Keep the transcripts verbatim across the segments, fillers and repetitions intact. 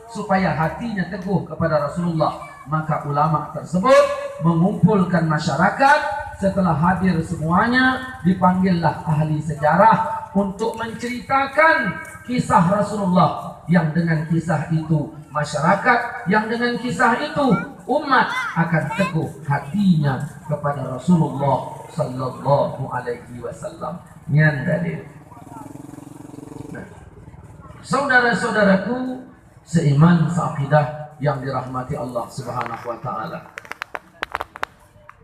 supaya hatinya teguh kepada Rasulullah. Maka ulama tersebut mengumpulkan masyarakat. Setelah hadir semuanya, dipanggillah ahli sejarah untuk menceritakan kisah Rasulullah, yang dengan kisah itu masyarakat, yang dengan kisah itu umat akan teguh hatinya kepada Rasulullah sallallahu alaihi wasallam. Nyan dalil. Nah, saudara-saudaraku seiman seakidah yang dirahmati Allah Subhanahu wa taala.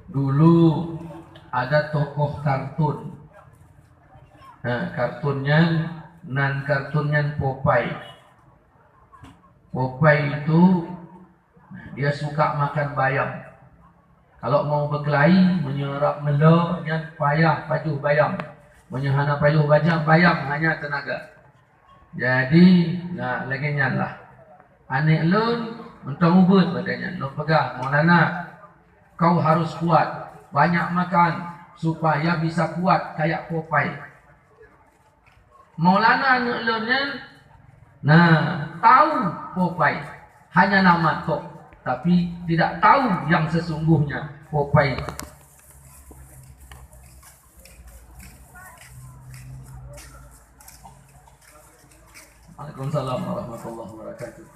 Dulu ada tokoh kartun. Nah, kartun nyan, nan kartun nyan Popeye. Popeye itu dia suka makan bayam. Kalau mau berkelahi, meunyoe rab meulô nyan payah pajoh bayam. Meunyoe hana pajoh bayam, bayam hana teunaga. Jadi, nah, lagèe nyan lah. Aneuk lôn mantong ubeuet, watèe nyan lôn peugah, "Maulana, kau harus kuat, banyak makan supaya bisa kuat kayak Popeye." Maulana aneuk lôn nyan, nah, tahu Popeye, hanya nama tok, tapi tidak tahu yang sesungguhnya Popeye. Waalaikumsalam warahmatullahi wabarakatuh.